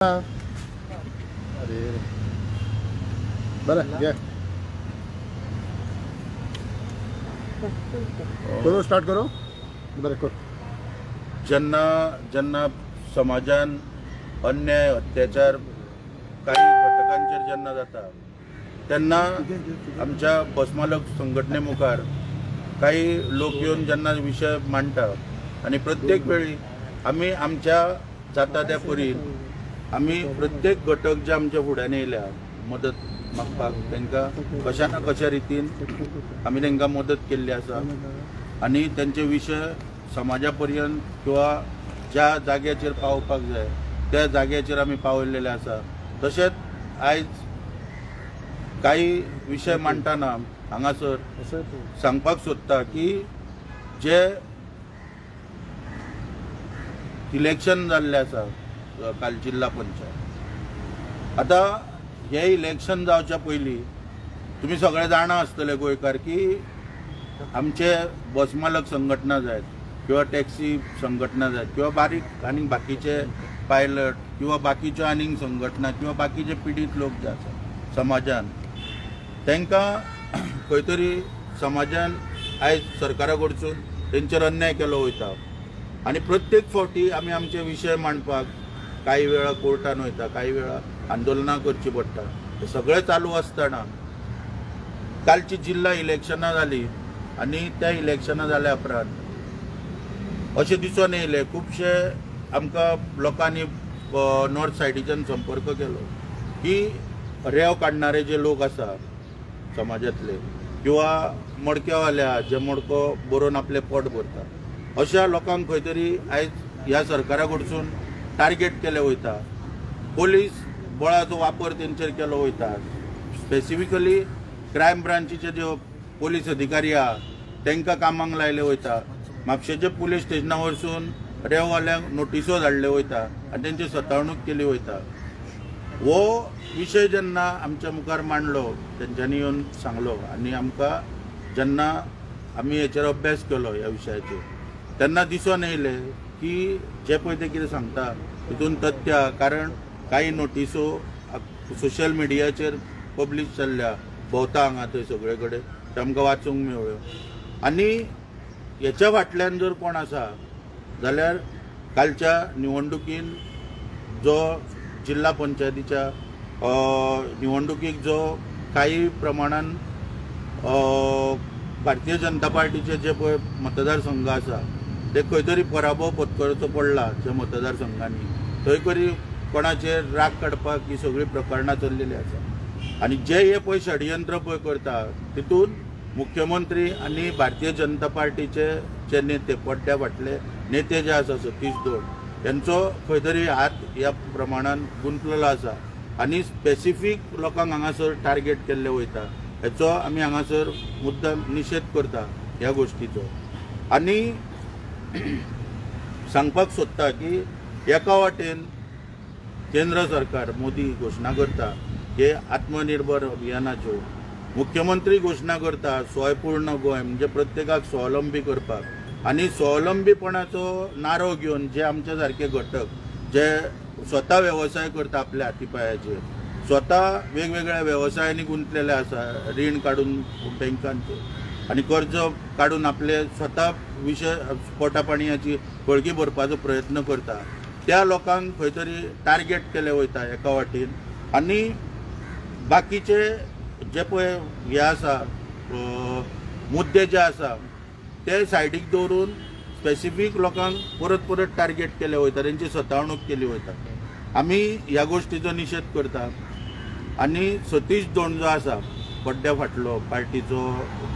अरे बरं घे, करो, स्टार्ट करो. बरें कर. जेन्ना जेन्ना समाजान अन्याय अत्याचार काही घटकांचेर जेन्ना जाता तेन्ना आमच्या बसमालक संघटने मुखार काही लोक येवन जेन्ना विशय मांडटा आनी प्रत्येक वेळी आमी आमच्या जाता त्या परीन आमी प्रत्येक घटक जे आमच्या फुड्यान येयल्या मदत मागपाक तांकां कशा ना कशा रितीन आमी तांकां मदत केल्ली आसा आनी तांचे विशय समाजा पर्यंत किंवा ज्या जाग्याचेर पावपाक जाय त्या जाग्याचेर आमी पावयल्लेले आसा. तशेंच आयज काही विशय मांडटना हांगासर सांगपाक सोदता की जे इलेक्शन जाल्लें आसा काल जिल्हा पंचायत, आतां हें इलेक्शन जावच्या पयलीं तुमी सगळे जाणा आसतले गोंयकार की आमचे बसमालक संघटना जायत किंवा टॅक्सी संघटना जायत किंवा बारीक आनी बाकीचे पायलट किंवा बाकीच्यो आनीक संघटना किंवा बाकीचे पिडीत लोक जे आसा समाजान तांकां खंय तरी समाजान आयज सरकारा कडसून तेंचेर अन्याय केलो वयता आनी प्रत्येक फावटी आमी आमचे विशय मांडपाक काही वेळा कोर्टान वयता, काही वेळा आंदोलनां करची पडटा. हे सगळें चालू आसतना कालची जिल्हा इलेक्शनां जाली आनी त्या इलेक्शनां जाल्या उपरांत अशें दिसून येयलें खुबशे आमकां लोकांनी नॉर्थ सायडीच्यान संपर्क केलो की रेंव काडणारे जे लोक आसा समाजांतले किंवा मडक्यावाले जे मडको बरोवन आपलें पोट भरता अशा लोकांक खंय तरी आयज ह्या सरकारा कडसून टार्गेट केले वयता. पोलीस बळाचो वापर तेंचेर केलो वयता. स्पेसिफिकली क्रायम ब्रांचीचे जे पोलीस अधिकारी आहा तांकां कामाक लायले वयता. म्हापशेचे पुलीस स्टेशना वरसून रेंववाल्यांक नोटिसो धाडल्यो वयता आनी तेंची सतावणूक केली वयता. हो विशय जेन्ना आमच्या मुखार मांडलो तेंच्यांनी येवन सांगलो आनी आमकां जेन्ना आमी हेचेर अभ्यास केलो ह्या विशयाचेर तेन्ना दिसून येयलें की जे पळय ते कितें सांगता तितून तथ्य आहा. कारण कांय नोटिसो सोशल मिडियाचेर पब्लीश जाल्ल्या भोंवता हांगा थंय सगळे कडेन ते आमकां वाचूंक मेळ्ळ्यो. आनी हेच्या फाटल्यान जर कोण आसा जाल्यार कालच्या निवडणुकीन जो जिल्हा पंचायतीच्या निवडणुकीक जो काही प्रमाणान भारतीय जनता पार्टीचे जे पळय मतदारसंघ आसा ते खंय तरी पराभव पत्करचो पडला ज्या मतदारसंघांनी थंय तरी कोणाचेर राग काडपाक ही सगळीं प्रकरणां चल्लेली आसा. आनी जे हे पळय षडयंत्र पळय करता तितून मुख्यमंत्री आनी भारतीय जनता पार्टीचे जे नेते पड्ड्या फाटले नेते जे आसा सतीश दोड यांचो खंय तरी हात ह्या प्रमाणान गुंतलेलो आसा आनी स्पेसिफीक लोकांक हांगासर टार्गेट केल्ले वयता. हेचो आमी हांगासर मुद्दाम निशेध करता ह्या गोश्टीचो. आनी सांगपाक सोदता की एका वाटेन केंद्र सरकार मोदी घोशणा करता की आत्मनिर्भर अभियानाच्यो, मुख्यमंत्री घोशणा करता स्वयंपूर्ण गोंय म्हणजे प्रत्येकाक स्वावलंबी करपाक आनी स्वावलंबीपणाचो नारो घेवन जे आमच्या सारके घटक जे स्वता वेवसाय करता आपल्या हातीपायाचेर स्वता वेगवेगळ्या वेवसायांनी गुंतलेले आसा रीण काडून बँकांचे आनी कर्ज काडून आपले स्वता विशय पोटा पाणयाची खळगी भरपाचो प्रयत्न करता त्या लोकांक खंय तरी टार्गेट केले वयता एका वाटेन. आनी बाकीचे जे पळय हे आसा मुद्दे जे आसा ते सायडीक दवरून स्पेसिफीक लोकांक परत परत टार्गेट केले वयता, तेंची सतावणूक केली वयता. आमी ह्या गोश्टीचो निशेध करता. आनी सतीश दोंड जो आसा पड्ड्या फाटलो पार्टीचो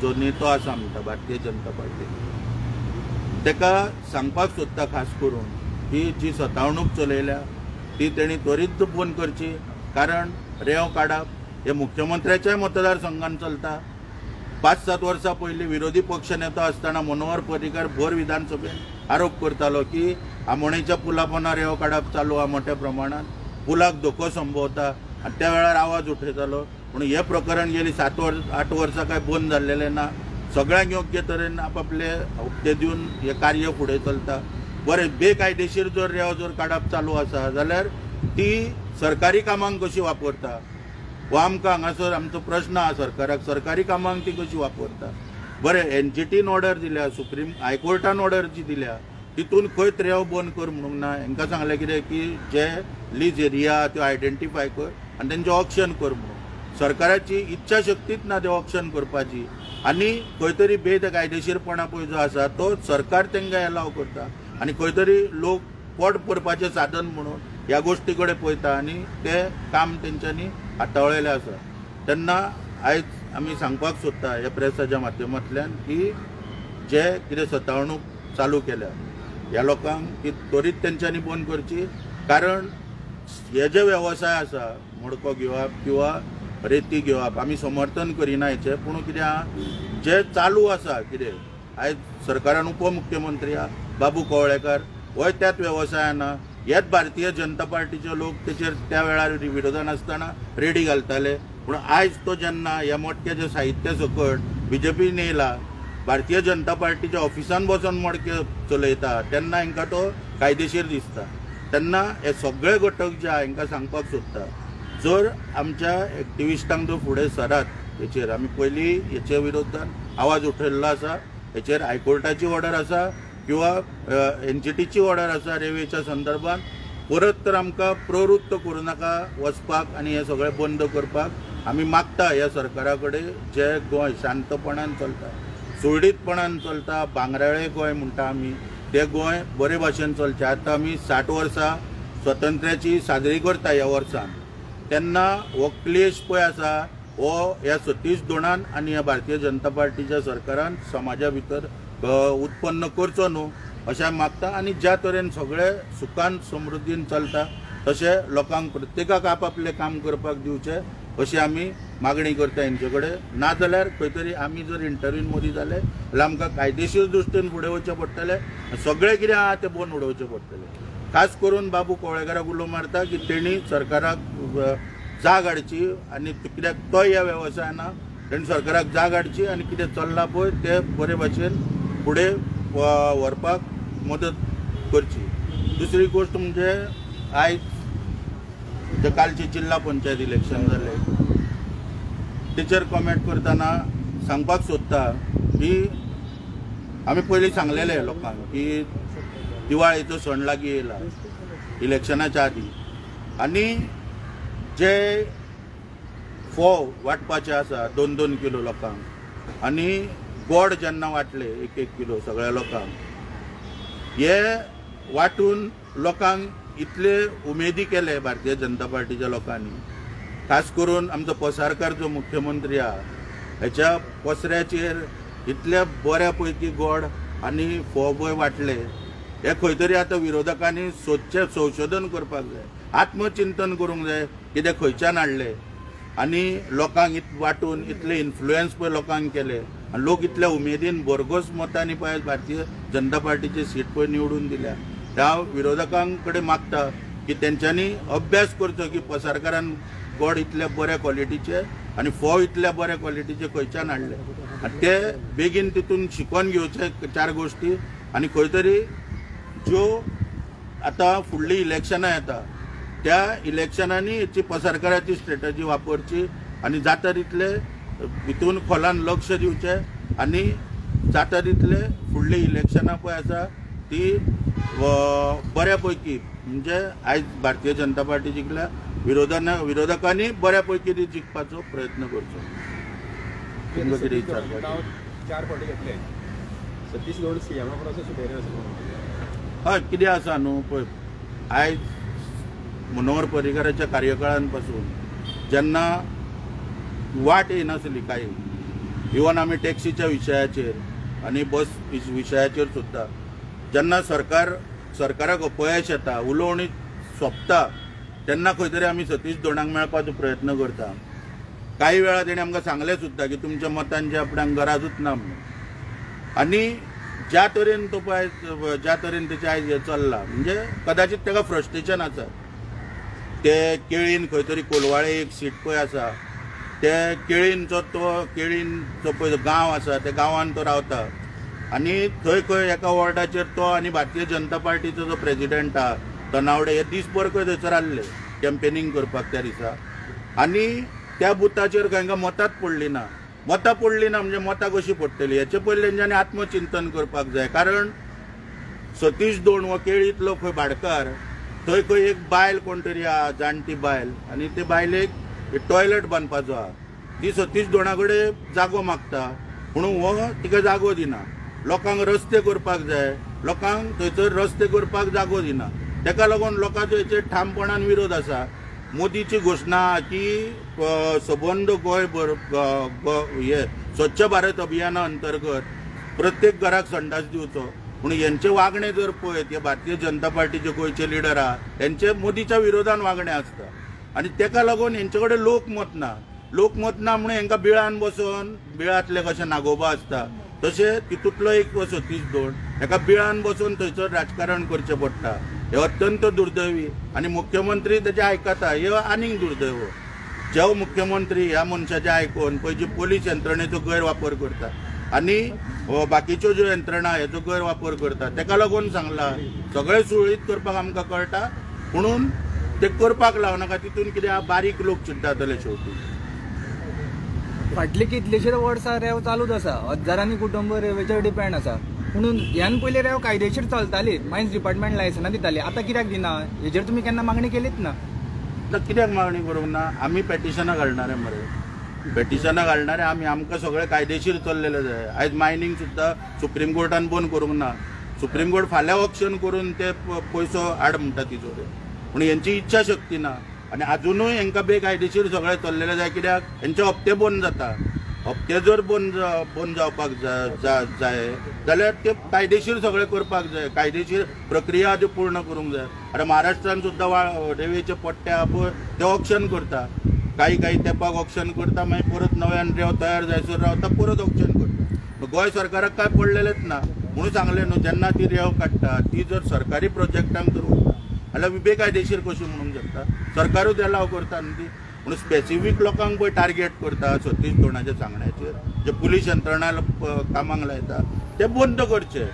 जो नेतो आसा म्हणटा भारतीय जनता पार्टी ताका सांगपाक सोदता खास करून की जी सतावणूक चलयल्या ती तेणी त्वरीत बंद करची. कारण रेंव काडप हे मुख्यमंत्र्याच्याय मतदारसंघान चलता. 5-7 वर्सां पयलीं विरोधी पक्ष नेतो आसतना मनोहर पर्रीकार भर विधानसभेन आरोप करतालो की आमोणेच्या पुला पोंदा रेंव काडप चालू आहा मोठ्या प्रमाणात, पुलाक धोको संभवता आनी त्या वेळार आवाज उठयतालो. पूण हें प्रकरण गेली 7-8 वर्सां काय बंद जाल्लेलें ना. सगळ्यांक योग्य तरेन आपआपले हप्ते दिवन हें कार्य फुडें चलता. बरें, बेकायदेशीर जर रेंव जर काडप चालू आसा जाल्यार ती सरकारी कामांक कशी वापरता हो आमकां हांगासर आमचो प्रश्न आसा सरकाराक, सरकारी कामांक ती कशी वापरता. बरें, एनजीटीन ऑर्डर दिल्या, सुप्रीम हायकोर्टान ऑर्डर जी दिल्या तितून खंयच रेंव बंद कर म्हणूंक ना. हांकां सांगलें कितें की जे लीज एरिया त्यो आयडेंटिफाय कर आनी तेंचें ऑक्शन कर म्हणून. सरकाराची इच्छा शक्तीच ना तें ऑक्शन करपाची आनी खंय तरी बेकायदेशीरपणा पळय जो आसा तो सरकार तांकां एलाव करता आनी खंय तरी लोक पोट भरपाचें साधन म्हणून ह्या गोश्टी कडेन पळयता आनी तें काम तेंच्यांनी हाताळलेलें आसा. तेन्ना आयज आमी सांगपाक सोदता ह्या प्रेसाच्या माध्यमांतल्यान की जे कितें सतावणूक चालू केल्या ह्या लोकांक ती त्वरीत तेंच्यांनी बंद करची, कारण हे जे वेवसाय आसा मडको घेवप किंवा रेती घेवप आमी समर्थन करिना हेचें, पूण कितें आहा जे चालू आसा कितें आयज सरकारान उपमुख्यमंत्री आहा बाबू कवळेकार होय त्याच वेवसायान आहा. हेच भारतीय जनता पार्टीचे लोक तेचेर त्या वेळार विरोधान आसतना रेडी घालताले, पूण आयज तो जेन्ना ह्या मटक्याचें साहित्य सकट बीजेपीन येयला, भारतीय जनता पार्टीच्या ऑफिसान बसून मडके चलयता तेन्ना हांकां तो कायदेशीर दिसता. तेन्ना हे सगळे घटक जे आहा हांकां सांगपाक सोदता, जर आमच्या एक्टिविस्टांक जर फुडें सरात हेचेर आमी पयलीं हेचे विरोधान आवाज उठयल्लो आसा, हेचेर हायकोर्टाची ऑर्डर आसा किंवा एनजीटीची ऑर्डर आसा रेंवेच्या संदर्भात, परत तर आमकां प्रवृत्त करूं नाका वचपाक आनी हें सगळें बंद करपाक आमी मागता ह्या सरकारा कडेन. जे गोंय शांतपणान चलता, सुरळीतपणान चलता, भांगराळे गोंय म्हणटा आमी, तें गोंय बरे भाशेन चलचें. आतां आमी 60 वर्सां स्वातंत्र्याची साजरी करता ह्या वर्सान, तेन्ना हो क्लेश पळय आसा हो ह्या सतीश दोणान आनी ह्या भारतीय जनता पार्टीच्या सरकारान समाजा भितर उत्पन्न करचो न्हू अशें मागता. आनी ज्या तरेन सगळे सुखान समृद्धीन चलता तशें लोकांक प्रत्येकाक आपआपलें काम करपाक दिवचें अशी आमी मागणी करता हेंचे कडेन. नाजाल्यार खंय तरी आमी जर इंटरव्यून मदीं जाले जाल्यार आमकां कायदेशीर दृश्टीन फुडें वचचें पडटलें, सगळें कितें आहा तें बंद उडोवचें पडटलें. खास करून बाबू कवळेकाराक उलो मारता की तेणी सरकाराक जाग हाडची आनी कित्याक तो ह्या वेवसायान तेणी सरकाराक जाग हाडची आनी कितें चल्लां पळय तें बरे भाशेन फुडें व्हरपाक मदत करची. दुसरी गोश्ट म्हणजे आयज जे कालचे जिल्हा पंचायत इलेक्शन जालें तेचेर कॉमेंट करतना सांगपाक सोदता की आमी पयलीं सांगलेलें लोकांक की दिवाळेचो सण लागीं येयला इलेक्शनाच्या आदी आनी जे फोव वांटपाचे आसा 2-2 किलो लोकांक आनी गोड जेन्ना वांटले 1-1 किलो सगळ्या लोकांक, हे वांटून लोकांक इतले उमेदी केले भारतीय जनता पार्टीच्या लोकांनी, खास करून आमचो पसारकार जो मुख्यमंत्री आहा हेच्या पसऱ्याचेर इतल्या बऱ्या पैकी गोड आनी फोव पळय वांटले. हे खंय तरी आतां विरोधकांनी सोदचें, संशोधन करपाक जाय, आत्मचिंतन करूंक जाय कितें खंयच्यान हाडलें आनी लोकांक वांटून इतले इन्फ्लुयन्स पळय लोकांक केले आनी लोक इतल्या उमेदीन भरघोस मतांनी पळय भारतीय जनता पार्टीची सीट पळय निवडून दिल्या. त्या विरोधकां कडेन मागता की तेंच्यांनी अभ्यास करचो की पसारकारान गोड इतल्या बऱ्या क्वॉलिटीचे आनी फोव इतल्या बऱ्या क्वॉलिटीचे खंयच्यान हाडले आनी ते बेगीन तितून शिकोवन घेवचे 4 गोश्टी आनी खंय तरी ज्यो आतां फुडलीं इलेक्शनां येता त्या इलेक्शनांनी हेची पसारकाराची स्ट्रेटजी वापरची आनी जाता तितले भितून खोलान लक्ष दिवचें आनी जाता तितले फुडलीं इलेक्शनां पळय आसा ती बऱ्या पैकी म्हणजे आयज भारतीय जनता पार्टी जिखल्या, विरोधकांनी बऱ्या पैकी ती जिखपाचो प्रयत्न करचो. तुमकां कितें विचारपाचें? 4 फावटी घेतले सतीश गौड सीएमा परस सुपेरियर आसा. हय, कितें आसा न्हू पळय आयज मनोहर पर्रीकाराच्या कार्यकाळान पासून जेन्ना वाट येनासली कांय, इवन आमी टॅक्सीच्या विशयाचेर आनी बस विशयाचेर सुद्दां जेन्ना सरकाराक अपयश येता, उलोवणी सोंपता तेन्ना खंय तरी आमी सतीश दोणाक मेळपाचो प्रयत्न करता. कांय वेळा तेणी आमकां सांगलें सुद्दां की तुमच्या मतांची आपणाक गरजूच ना म्हणून. आनी ज्या तरेन तो पळय ज्या तरेन तेचें आयज हें चल्लां म्हणजे कदाचित ताका फ्रस्ट्रेशन आसा. ते केळीन खंय तरी कोलवाळे एक सीट पळय आसा, ते केळींचो तो केळींचो पळय गांव आसा त्या गांवान तो रावता आनी थंय खंय एका वॉर्डाचेर तो आनी भारतीय जनता पार्टीचो जो प्रेजिडेंट आहा तनावडे हे दीसभर खंय थंयसर आहले कॅम्पेनींग करपाक त्या दिसा आनी त्या बुथाचेर खंय मतांच पडली ना. मतां पडली ना म्हणजे मतां कशीं पडटलीं हेचे पयलीं तेंच्यांनी आत्मचिंतन करपाक जाय. कारण सतीश दोण हो केळींतलो खंय भाडकार, थंय खंय एक बायल कोण तरी आहा, जाणटी बायल, आनी ते बायलेक टॉयलेट बांदपाचो आहा. ती सतीश दोणा कडेन जागो मागता म्हणून हो तिका जागो दिना. लोकांक रस्ते करपाक जाय, लोकांक थंयसर रस्ते करपाक जागो दिना. तेका लागून लोकांचो हेचेर ठामपणान विरोध आसा. मोदीची घोशणा की सबंद गोंयभर हे स्वच्छ भारत अभियाना अंतर्गत प्रत्येक घराक संडास दिवचो, पूण हेंचे वागणे जर पळयत हे भारतीय जनता पार्टीचे गोंयचे लिडर आहा हेंचे मोदीच्या विरोधान वागणे आसता आनी तेका लागून हेंचे कडेन लोकमत ना. लोकमत ना म्हणून हेंकां बिळान बसोन, बिळांतले कशे नागोबा आसता तशें तितूंतलो एक सतीश दोण हेका बिळान बसोन थंयसर राजकारण करचें पडटा. हे अत्यंत दुर्दैवी आनी मुख्यमंत्री तेजें आयकता हे आनीक दुर्दैव. जेव मुख्यमंत्री ह्या मनशाचें आयकून पयली पोलीस यंत्रणेचो गैरवापर करता आनी बाकीच्यो ज्यो यंत्रणा हेचो गैरवापर करता, तेका लागून सांगला सगळें सुरळीत करपाक आमकां कळटा, म्हणून ते करपाक लावनाका. तितून कितें बारीक लोक चिंतातले शेवटी. फाटली कितलेशेच वर्सां रेंव चालूच आसा, हजारांनी कुटुंब रेंवेचेर डिपेंड आसा. म्हणून ह्यान पयलीं रेंव कायदेशीर चलताली, मायन्स डिपार्टमेंट लायसनां दिताली, आतां कित्याक दिना हेजेर तुमी केन्ना मागणी केलीच ना? कित्याक मागणी करूंक ना? आमी पेटिशनां घालणारे मरे, पेटिशनां घालणारे आमी. आमकां सगळें कायदेशीर चल्लेलें जाय. आयज मायनींग सुद्दां सुप्रीम कोर्टान बंद करूंक ना. सुप्रीम कोर्ट फाल्यां ऑक्शन करून ते पयसो हाड म्हणटा तिजोरे, पूण हेंची इच्छा शक्ती ना आनी आजुनूय हेंकां बेकायदेशीर सगळें चल्लेलें जाय. कित्याक हेंचे हप्ते बंद जाता. हप्ते जर बंद जावपाक जाय जाल्यार ते कायदेशीर सगळें करपाक जाय, कायदेशीर प्रक्रिया त्यो पूर्ण करूंक जाय. आतां महाराष्ट्रान सुद्दां रेंवेचे पट्टे आहा पळय ते ऑक्शन करता, काही काही तेंपाक ऑक्शन करता, मागीर परत नव्यान रेंव तयार जायसर रावता, परत ऑक्शन करता. गोंय सरकाराक कांय पडलेलेंच ना. म्हणून सांगलें न्हू, जेन्ना ती रेंव काडटा ती जर सरकारी प्रोजेक्टांक जर वता जाल्यार बेकायदेशीर कशी म्हणूंक शकता? सरकारूच एलाव करता न्हू ती. म्हणून स्पेसिफीक लोकांक पळय टार्गेट करता सतीश दोणाच्या सांगण्याचेर, जे पुलीस यंत्रणा कामाक लायता ते बंद करचे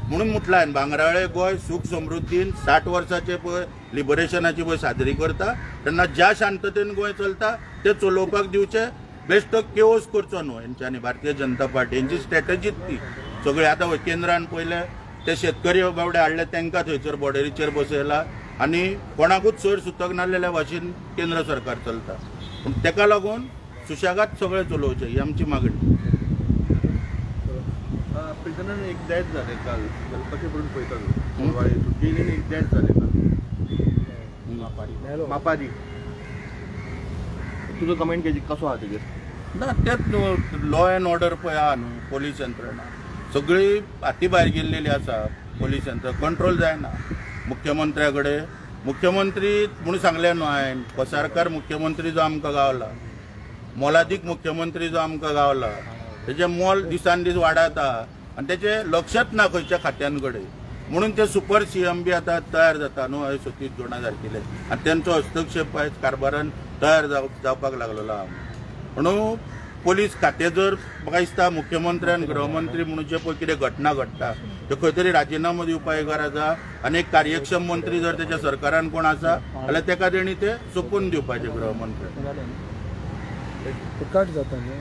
म्हणून म्हटलां हांवें. भांगराळे गोंय सूख समृद्धीन 60 वर्साचे पळय लिबरेशनाची पळय साजरी करता तेन्ना ज्या शांततेन गोंय चलता ते चलोवपाक दिवचे, बेश्टो केओस करचो न्हू हेंच्यांनी. भारतीय जनता पार्टी हेंची स्ट्रॅटजीच ती सगळी. आतां केंद्रान पयले ते शेतकरी बावडे हाडले तांकां थंयसर बॉर्डरीचेर बसयला आनी कोणाकूच चड सुतक नासलेल्या भाशेन केंद्र सरकार चलता. पूण तेका लागून सुशेगाद सगळें चलोवचें ही आमची मागणी. प्रिजनान एक डेथ जालें काल, कशें करून पळयता तूं? जेलीन एक डेथ जालें काल मापारी, तुजो कमेंट कसो आहा तेजेर? ना तेच लॉ एंड ऑर्डर पळय आहा न्हू, पोलीस यंत्रणा सगळी हाती भायर गेल्लेली आसा. पोलीस यंत्रणा कंट्रोल जायना मुख्यमंत्र्या कडेन. मुख्यमंत्री म्हणून सांगलें न्हू हांवें, पसारकार मुख्यमंत्री जो आमकां गावला, मोलादीक मुख्यमंत्री जो आमकां गावला, तेजें मोल दिसान दीस वाडता आनी तेचें लक्षच ना खंयच्या खात्यां कडेन. म्हणून ते सुपर सीएम बी आतां तयार जाता न्हू हय सतीश दोणा सारकिले, आनी तेंचो हस्तक्षेप आयज कारभारान तयार जावपाक लागलेलो आहा. म्हणून पोलीस खातें जर म्हाका दिसता मुख्यमंत्र्यान गृहमंत्री म्हणून जे पळय कितें घटना घडटा ते खंय तरी राजिनामो दिवपाक गरज आहा आनी एक कार्यक्षम मंत्री जर तेच्या सरकारान कोण आसा जाल्यार तेका तेणी ते सोंपून दिवपाचें गृहमंत्री. कट जाता न्हू.